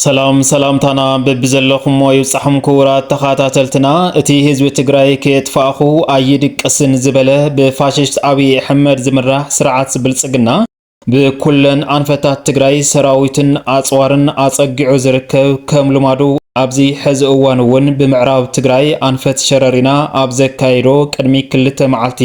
ሰላም ሰላምታና በብዘለኹሞ ይብጻሕኩም ክቡራት ተኸታተልትና። እቲ ህዝቢ ትግራይ ከየጥፋእኹ ኣይድቅስን ዝበለ ብፋሽስት ኣብይ ኣሕመድ ዝምራሕ ስርዓት ብልጽግና ብኩለን ኣንፈታት ትግራይ ሰራዊትን ኣጽዋርን ኣጸጊዑ ዝርከብ ከም ልማዱ ኣብዚ ሕዚ እዋን እውን ብምዕራብ ትግራይ ኣንፈት ሸረሪና ኣብ ዘካየዶ ቅድሚ ክልተ መዓልቲ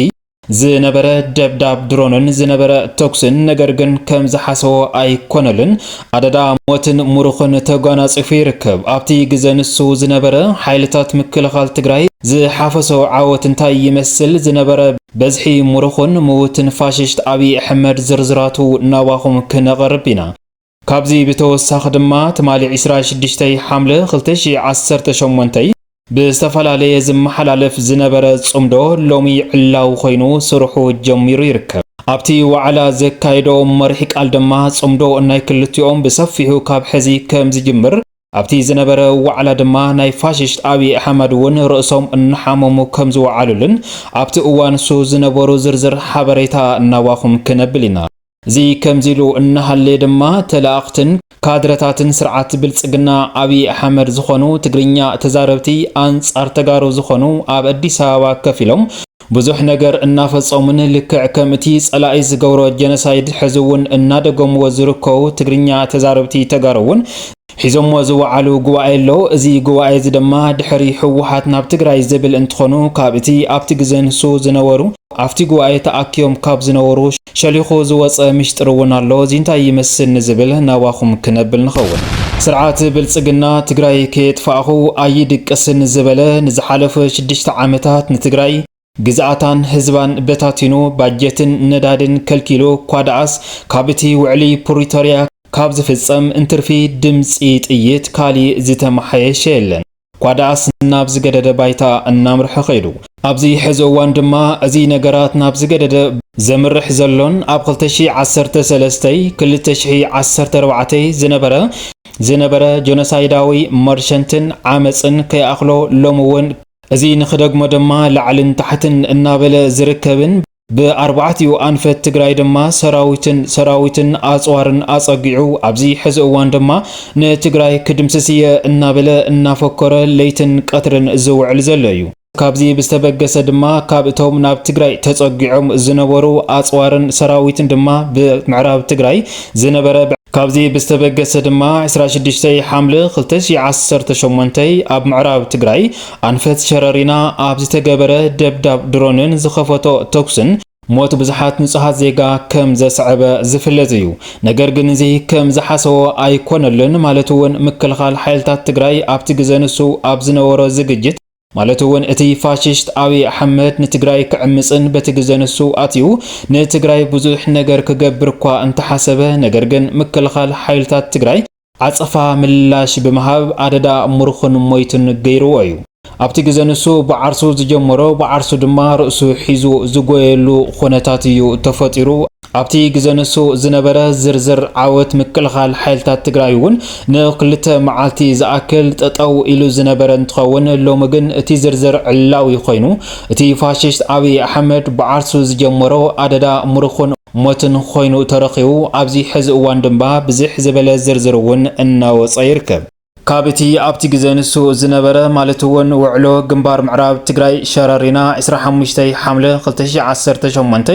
ዝነበረ ደብዳብ ድሮንን ዝነበረ ተኩስን ነገር ግን ከም ዝሓሰቦ ኣይኮነልን። ኣደዳ ሞትን ሙሩኽን ተጓናጺፉ ይርከብ። ኣብቲ ግዘ ንሱ ዝነበረ ሓይልታት ምክልኻል ትግራይ ዝሓፈሶ ዓወት እንታይ ይመስል ዝነበረ በዝሒ ሙሩኽን ምውትን ፋሽስት ኣብይ ኣሕመድ ዝርዝራቱ ናባኹም ክነቕርብ ኢና። ካብዚ ብተወሳኺ ድማ ትማሊ ዕስራ ሽዱሽተ ሓምለ ክልተ ሺሕ ዓሰርተ ሸሞንተ ብዝተፈላለየ ዝመሓላለፍ ዝነበረ ጽምዶ ሎሚ ዕላዊ ኮይኑ ስርሑ ጀሚሩ ይርከብ። ኣብቲ ዋዕላ ዘካየዶ መሪሕ ቃል ድማ ጽምዶ ናይ ክልቲኦም ብሰፊሑ ካብ ሕዚ ከም ዝጅምር ኣብቲ ዝነበረ ዋዕላ ድማ ናይ ፋሽስት ኣብይ ኣሕመድ እውን ርእሶም እናሓመሙ ከም ዝወዓሉልን ኣብቲ እዋን እሱ ዝነበሩ ዝርዝር ሓበሬታ እናባኹም ክነብል ኢና። እዚ ከምዚ ኢሉ እናሃለየ ድማ ተለኣኽትን ካድረታትን ስርዓት ብልጽግና ኣብይ ኣሕመድ ዝኾኑ ትግርኛ ተዛረብቲ ኣንጻር ተጋሩ ዝኾኑ ኣብ ኣዲስ ኣበባ ከፊሎም ብዙሕ ነገር እናፈጸሙን ልክዕ ከም እቲ ጸላኢ ዝገብሮ ጀነሳይድ ሕዚ እውን እናደገምዎ ዝርከቡ ትግርኛ ተዛረብቲ ተጋሩ እውን ሒዞሞ ዝወዓሉ ጉባኤ ኣሎ። እዚ ጉባኤ እዚ ድማ ድሕሪ ህወሓት ናብ ትግራይ ዝብል እንትኾኑ ካብ እቲ ኣብቲ ግዘ ንሱ ዝነበሩ ኣብቲ ጉባኤ ተኣኪዮም ካብ ዝነበሩ ሸሊኹ ዝወፀ ምሽጥር እውን ኣሎ። እዚ እንታይ ይመስል ንዝብል ናባኹም ክነብል ንኸውን። ስርዓት ብልፅግና ትግራይ ከየጥፋእኹ ኣይድቅስን ዝበለ ንዝሓለፈ ሽዱሽተ ዓመታት ንትግራይ ግዝኣታን ህዝባን በታቲኑ ባጀትን ነዳድን ከልኪሉ እኳ ደኣስ ካብ እቲ ውዕሊ ፕሪቶርያ ካብ ዝፍጸም እንትርፊ ድምፂ ጥይት ካሊእ ዝተመሓየሸ የለን። እኳ ደኣስ ናብ ዝገደደ ባይታ እናምርሐ ኸይዱ። ኣብዚ ሕዚ እዋን ድማ እዚ ነገራት ናብ ዝገደደ ዘምርሕ ዘሎን ኣብ ክልተ ሺሕ ዓሰርተ ሰለስተ ክልተ ሺሕ ዓሰርተ ኣርባዕተ ዝነበረ ዝነበረ ጀኖሳይዳዊ መርሸንትን ዓመፅን ከይኣኽሎ ሎሚ እውን እዚ ንኽደግሞ ድማ ላዕልን ታሕትን እናበለ ዝርከብን ብኣርባዕቲኡ ኣንፈት ትግራይ ድማ ሰራዊትን ሰራዊትን ኣፅዋርን ኣፀጊዑ ኣብዚ ሕዚ እዋን ድማ ንትግራይ ክድምስስ እየ እናበለ እናፈከረ ለይትን ቀትርን ዝውዕል ዘሎ እዩ። ካብዚ ብዝተበገሰ ድማ ካብ እቶም ናብ ትግራይ ተፀጊዖም ዝነበሩ ኣፅዋርን ሰራዊትን ድማ ብምዕራብ ትግራይ ዝነበረ ካብዚ ብዝተበገሰ ድማ ዕስራ ሽዱሽተ ሓምለ ክልተ ሺሕ ዓሰርተ ሸሞንተ ኣብ ምዕራብ ትግራይ ኣንፈት ሸረሪና ኣብ ዝተገበረ ደብዳብ ድሮንን ዝኸፈቶ ተኩስን ሞት ብዙሓት ንጹሃት ዜጋ ከም ዘስዐበ ዝፍለጥ እዩ። ነገር ግን እዚ ከም ዝሓሰቦ ኣይኮነሉን ማለት እውን ምክልኻል ሓይልታት ትግራይ ኣብቲ ግዘ ንሱ ኣብ ዝነበሮ ዝግጅት ማለት እውን እቲ ፋሽስት ኣብይ ኣሕመድ ንትግራይ ክዕምፅን በቲ ግዘ ንሱ ኣትዩ ንትግራይ ብዙሕ ነገር ክገብር እኳ እንተሓሰበ ነገር ግን ምክልኻል ሓይልታት ትግራይ ዓፀፋ ምላሽ ብምሃብ ኣደዳ ምሩኽን ሞይትን ገይርዎ እዩ። ኣብቲ ግዘ ንሱ ብዓርሱ ዝጀመሮ ብዓርሱ ድማ ርእሱ ሒዙ ዝጎየሉ ኩነታት እዩ ተፈጢሩ። ኣብቲ ግዘ ንሱ ዝነበረ ዝርዝር ዓወት ምክልኻል ሓይልታት ትግራይ እውን ንክልተ መዓልቲ ዝኣክል ጠጠው ኢሉ ዝነበረ እንትኸውን ሎሚ ግን እቲ ዝርዝር ዕላዊ ኮይኑ እቲ ፋሽስት ኣብይ ኣሕመድ ብዓርሱ ዝጀመሮ ኣደዳ ምሩኽን ሞትን ኮይኑ ተረኺቡ ኣብዚ ሕዚ እዋን ድማ ብዝሕ ዝበለ ዝርዝር እውን እናወፀ ይርከብ። ካብ እቲ ኣብቲ ግዘ ንሱ ዝነበረ ማለት እውን ውዕሎ ግንባር ምዕራብ ትግራይ ሸረሪና ዕስራ ሓሙሽተ ሓምለ ክልተ ሺሕ ዓሰርተ ሸሞንተ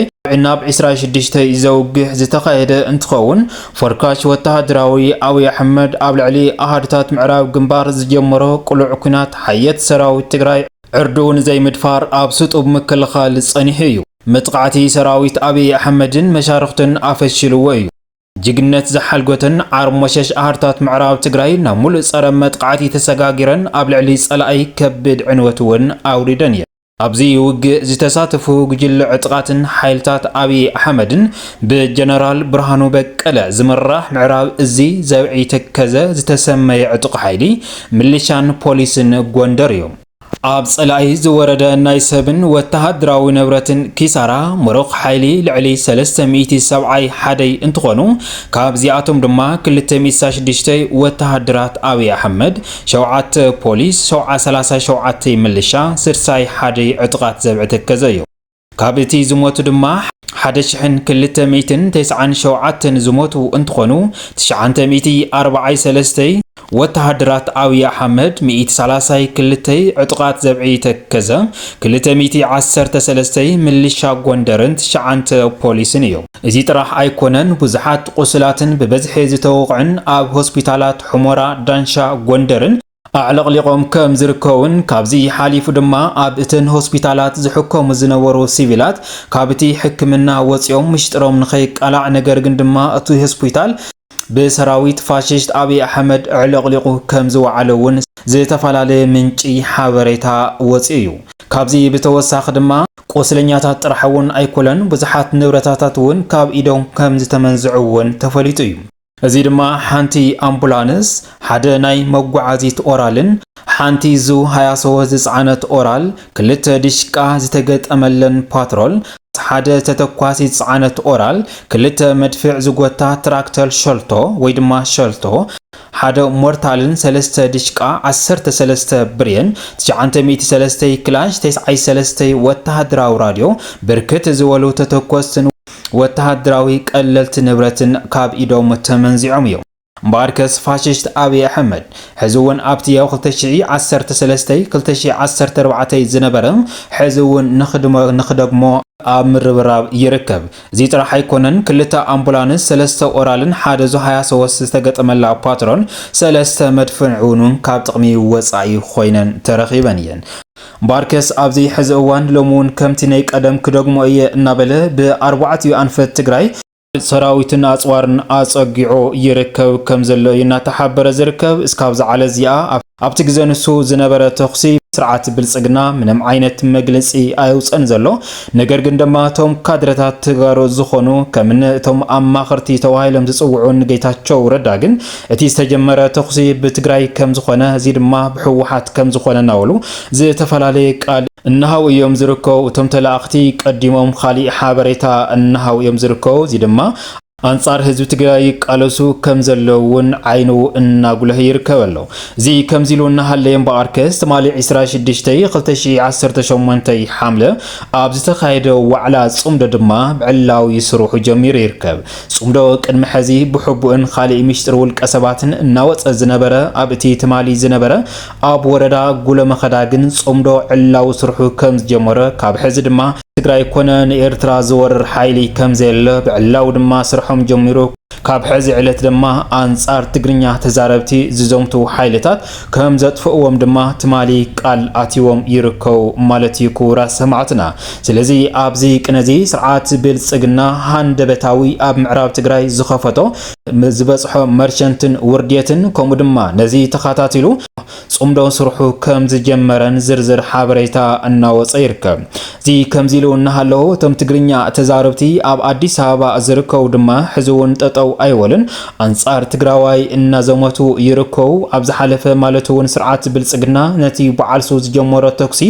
ናብ ዕስራ ሽዱሽተ ዘውግሕ ዝተኻየደ እንትኸውን ፎርካሽ ወተሃደራዊ ኣብይ ኣሕመድ ኣብ ልዕሊ ኣሃዱታት ምዕራብ ግንባር ዝጀመሮ ቅሉዕ ኲናት ሓየት ሰራዊት ትግራይ ዕርዱ ንዘይምድፋር ኣብ ስጡብ ምክልኻል ጸኒሑ እዩ። መጥቓዕቲ ሰራዊት ኣብይ ኣሕመድን መሻርኽቱን ኣፈሽልዎ እዩ። ጅግነት ዝሓልጎትን ዓርሞሸሽ ኣሃድታት ምዕራብ ትግራይ ናብ ሙሉእ ጸረ መጥቓዕቲ ተሰጋጊረን ኣብ ልዕሊ ጸላኢ ከቢድ ዕንወት እውን ኣውሪደን እየን። ኣብዚ ውግእ ዝተሳተፉ ጉጅለ ዕጥቓትን ሓይልታት ኣብይ ኣሕመድን ብጀነራል ብርሃኑ በቀለ ዝምራሕ ምዕራብ እዚ ዘብዒ ተከዘ ዝተሰመየ ዕጡቕ ሓይሊ ምልሻን ፖሊስን ጎንደር እዮም። ኣብ ጸላኢ ዝወረደ ናይ ሰብን ወተሃደራዊ ንብረትን ኪሳራ ምሩኽ ሓይሊ ልዕሊ ሰለስተ ሚእቲ ሰብዓይ ሓደይ እንትኾኑ፣ ካብዚኣቶም ድማ ክልተ ሚእቲ ሽዱሽተ ወተሃደራት ኣብይ ኣሕመድ፣ ሸውዓተ ፖሊስ፣ ሸውዓ ሰላሳ ሸውዓተ ምልሻ፣ ስድሳ ሓደ ዕጡቓት ዘብዒ ተከዘ እዩ። ካብ እቲ ዝሞቱ ድማ ሓደ ሽሕን ክልተ ሚእትን ተስዓን ሸውዓተን ዝሞቱ እንትኾኑ፣ ትሽዓተ ሚእቲ ኣርባዓይ ሰለስተ ወተሃደራት ኣብይ ኣሕመድ፣ ሚእቲ ሰላሳ ክልተ ዕጡቓት ዘብዒ ተከዘ፣ ክልተ ሚእቲ ዓሰርተ ሰለስተ ምልሻ ጎንደርን ትሽዓተ ፖሊስን እዮም። እዚ ጥራሕ ኣይኮነን፣ ብዙሓት ቁስላትን ብበዝሒ ዝተወቕዑን ኣብ ሆስፒታላት ሑመራ፣ ዳንሻ፣ ጎንደርን ኣዕለቕሊቖም ከም ዝርከቡን፣ ካብዚ ሓሊፉ ድማ ኣብ እተን ሆስፒታላት ዝሕከሙ ዝነበሩ ሲቪላት ካብቲ ሕክምና ወፂኦም ምሽጥሮም ንኸይቃላዕ፣ ነገር ግን ድማ እቲ ሆስፒታል ብሰራዊት ፋሽስት ኣብይ ኣሕመድ ኣዕለቕሊቑ ከም ዝወዓለ እውን ዝተፈላለየ ምንጪ ሓበሬታ ወፂኡ እዩ። ካብዚ ብተወሳኺ ድማ ቁስለኛታት ጥራሕ እውን ኣይኮነን፣ ብዙሓት ንብረታታት እውን ካብ ኢዶም ከም ዝተመንዝዑ እውን ተፈሊጡ እዩ። እዚ ድማ ሓንቲ ኣምቡላንስ፣ ሓደ ናይ መጓዓዚት ኦራልን ሓንቲ ዙ ሃያ ሶስት ዝጸዓነት ኦራል፣ ክልተ ዲሽቃ ዝተገጠመለን ፓትሮል፣ ሓደ ተተኳሲ ዝጸዓነት ኦራል፣ ክልተ መድፍዕ ዝጎታ ትራክተር ሸልቶ ወይ ድማ ሸልቶ፣ ሓደ ሞርታልን ሰለስተ ዲሽቃ ዓሰርተ ሰለስተ ብሬን፣ ትሽዓተ ሚእቲ ሰለስተ ክላሽ፣ ተስዓይ ሰለስተ ወተሃደራዊ ራድዮ፣ ብርክት ዝበሉ ተተኮስትን ወተሃደራዊ ቀለልቲ ንብረትን ካብ ኢዶም ተመንዚዖም እዮም። እምበኣርከስ ፋሽስት ኣብይ ኣሕመድ ሕዚ እውን ኣብቲ ኣብ ክልተ ሽሕ ዓሰርተ ሰለስተ ክልተ ሽሕ ዓሰርተ ኣርባዕተ ዝነበረ፣ ሕዚ እውን ንኽድሞ-፣ ንኽደግሞ ኣብ ምርብራብ ይርከብ። እዚ ጥራሕ ኣይኮነን፣ ክልተ ኣምቡላንስ፣ ሰለስተ ኦራልን ሓደ ዙ ሃያ ሶስት ዝተገጠመላ ፓትሮን ሰለስተ መድፍዕ እውን ካብ ጥቕሚ ወጻኢ ኮይነን ተረኺበን እየን። እምበኣርከስ ኣብዚ ሕዚ እዋን ሎሚ እውን ከምቲ ናይ ቀደም ክደግሞ እየ እናበለ ብኣርባዕቲኡ ኣንፈት ትግራይ ሰራዊትን ኣጽዋርን ኣጸጊዑ ይርከብ ከም ዘሎ እዩ እናተሓበረ ዝርከብ። እስካብ ዝዓለ እዚኣ ኣብ-፣ ኣብቲ ግዜ ንሱ ዝነበረ ተኹሲ ስርዓት ብልጽግና ምንም ዓይነት መግለጺ ኣየውጸን ዘሎ። ነገር ግን ድማ እቶም ካድረታት ተጋሩ ዝኾኑ ከምኒ እቶም ኣማኸርቲ ተባሂሎም ዝጽውዑ ንጌታቸው ረዳ ግን እቲ ዝተጀመረ ተኹሲ ብትግራይ ከም ዝኾነ፣ እዚ ድማ ብህወሓት ከም ዝኾነ እናበሉ ዝተፈላለየ ቃል እናሃቡ እዮም ዝርከቡ። እቶም ተላእኽቲ ቀዲሞም ካሊእ ሓበሬታ እናሃቡ እዮም ዝርከቡ። እዚ ድማ ኣንጻር ህዝቢ ትግራይ ይቃለሱ ከም ዘለዉ እውን ዓይኑ እናጉለህ ይርከብ ኣሎ። እዚ ከምዚ ኢሉ እናሃለየ እምበኣርከስ ትማሊ ዕስራ ሽዱሽተ ክልተ ሽሕ ዓሰርተ ሸሞንተ ሓምለ ኣብ ዝተኻየደ ዋዕላ ጽምዶ ድማ ብዕላዊ ስርሑ ጀሚሩ ይርከብ። ጽምዶ ቅድሚ ሕዚ ብሕቡእን ካሊእ ሚሽጥር ውልቀ ሰባትን እናወጸ ዝነበረ፣ ኣብ እቲ ትማሊ ዝነበረ ኣብ ወረዳ ጉለመኸዳ ግን ጽምዶ ዕላዊ ስርሑ ከም ዝጀመረ፣ ካብ ሕዚ ድማ ትግራይ ኮነ ንኤርትራ ዝወርር ሓይሊ ከም ዘየለ፣ ብዕላዊ ድማ ስርሖም ጀሚሩ ካብ ሕዚ ዕለት ድማ ኣንጻር ትግርኛ ተዛረብቲ ዝዘምቱ ሓይልታት ከም ዘጥፍእዎም ድማ ትማሊ ቃል ኣትይዎም ይርከቡ ማለት እዩ፣ ክቡራት ሰማዕትና። ስለዚ ኣብዚ ቅነዚ ስርዓት ብልጽግና ሃንደበታዊ ኣብ ምዕራብ ትግራይ ዝኸፈቶ ዝበጽሖ መርሸንትን ውርድየትን፣ ከምኡ ድማ ነዚ ተኸታቲሉ ጽምዶ ስርሑ ከም ዝጀመረን ዝርዝር ሓበሬታ እናወጸ ይርከብ። እዚ ከምዚ ኢሉ እናሃለዎ፣ እቶም ትግርኛ ተዛረብቲ ኣብ ኣዲስ ኣበባ ዝርከቡ ድማ ሕዚ እውን ጠጠው ኣይበሉን፣ ኣንጻር ትግራዋይ እናዘመቱ ይርከቡ። ኣብ ዝሓለፈ ማለት እውን ስርዓት ብልጽግና ነቲ በዓል ሱ ዝጀመሮ ተኩሲ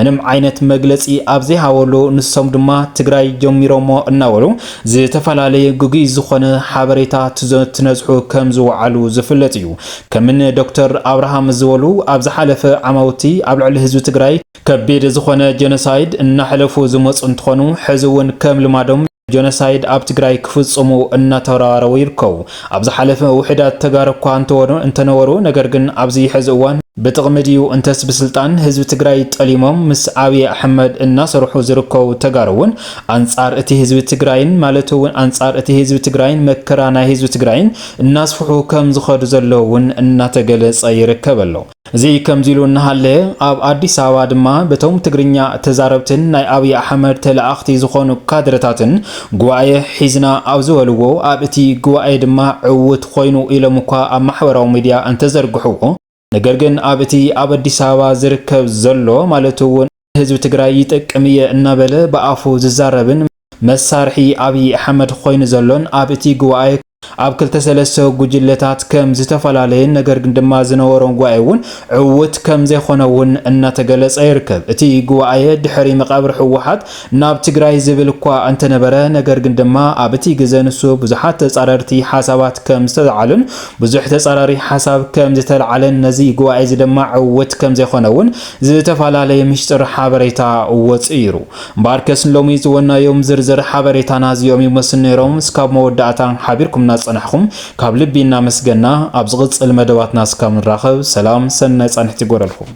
ምንም ዓይነት መግለጺ ኣብ ዘይሃበሉ፣ ንሶም ድማ ትግራይ ጀሚሮሞ እናበሉ ዝተፈላለየ ግጉይ ዝኾነ ሓበሬታ ትዘ-፣ ትነዝሑ ከም ዝወዓሉ ዝፍለጥ እዩ። ከምኒ ዶክተር ኣብርሃም ዝበሉ ኣብ ዝሓለፈ ዓማውቲ ኣብ ልዕሊ ህዝቢ ትግራይ ከቢድ ዝኾነ ጀኖሳይድ እናሕለፉ ዝመፁ እንትኾኑ፣ ሕዚ እውን ከም ልማዶም ጀኖሳይድ ኣብ ትግራይ ክፍፅሙ እናተረባረቡ ይርከቡ። ኣብ ዝሓለፈ ውሑዳት ተጋሩ እኳ እንተወሩ-፣ እንተነበሩ፣ ነገር ግን ኣብዚ ሕዚ እዋን ብጥቕሚ ድዩ እንተስ ብስልጣን ህዝቢ ትግራይ ጠሊሞም ምስ ኣብይ ኣሕመድ እናሰርሑ ዝርከቡ ተጋሩ እውን ኣንፃር እቲ ህዝቢ ትግራይን ማለት እውን ኣንፃር እቲ ህዝቢ ትግራይን መከራ ናይ ህዝቢ ትግራይን እናስፍሑ ከም ዝኸዱ ዘለዉ እውን እናተገለፀ ይርከብ ኣሎ። እዚ ከምዚ ኢሉ እናሃለየ፣ ኣብ ኣዲስ ኣበባ ድማ በቶም ትግርኛ ተዛረብትን ናይ ኣብይ ኣሕመድ ተለኣኽቲ ዝኾኑ ካድረታትን ጉባኤ ሒዝና ኣብ ዝበልዎ፣ ኣብ እቲ ጉባኤ ድማ ዕዉት ኮይኑ ኢሎም እኳ ኣብ ማሕበራዊ ሚድያ እንተዘርግሕዎ፣ ነገር ግን ኣብ እቲ ኣብ ኣዲስ ኣበባ ዝርከብ ዘሎ ማለት እውን ህዝቢ ትግራይ ይጠቅም እየ እናበለ ብኣፉ ዝዛረብን መሳርሒ ኣብይ ኣሕመድ ኮይኑ ዘሎን ኣብ እቲ ጉባኤ ኣብ ክልተ ሰለስተ ጉጅለታት ከም ዝተፈላለየን ነገር ግን ድማ ዝነበሮም ጉባኤ እውን ዕውት ከም ዘይኮነ እውን እናተገለጸ ይርከብ። እቲ ጉባኤ ድሕሪ መቓብር ህወሓት ናብ ትግራይ ዝብል እኳ እንተነበረ፣ ነገር ግን ድማ ኣብ እቲ ግዘ ንሱ ብዙሓት ተጻረርቲ ሓሳባት ከም ዝተለዓሉን ብዙሕ ተጻራሪ ሓሳብ ከም ዝተለዓለን ነዚ ጉባኤ እዚ ድማ ዕውት ከም ዘይኮነ እውን ዝተፈላለየ ምሽጥር ሓበሬታ ወፂኡ ይሩ። እምበኣርከስ ንሎሚ ዝወናዮም ዝርዝር ሓበሬታና እዚኦም ይመስሉ ነይሮም። እስካብ መወዳእታ ሓቢርኩምና ዝጸናሕኩም ካብ ልቢ እናመስገና፣ ኣብ ዝቕጽል መደባትና እስካብ ንራኸብ ሰላም ሰናይ ጻንሕቲ ይጎረልኩም።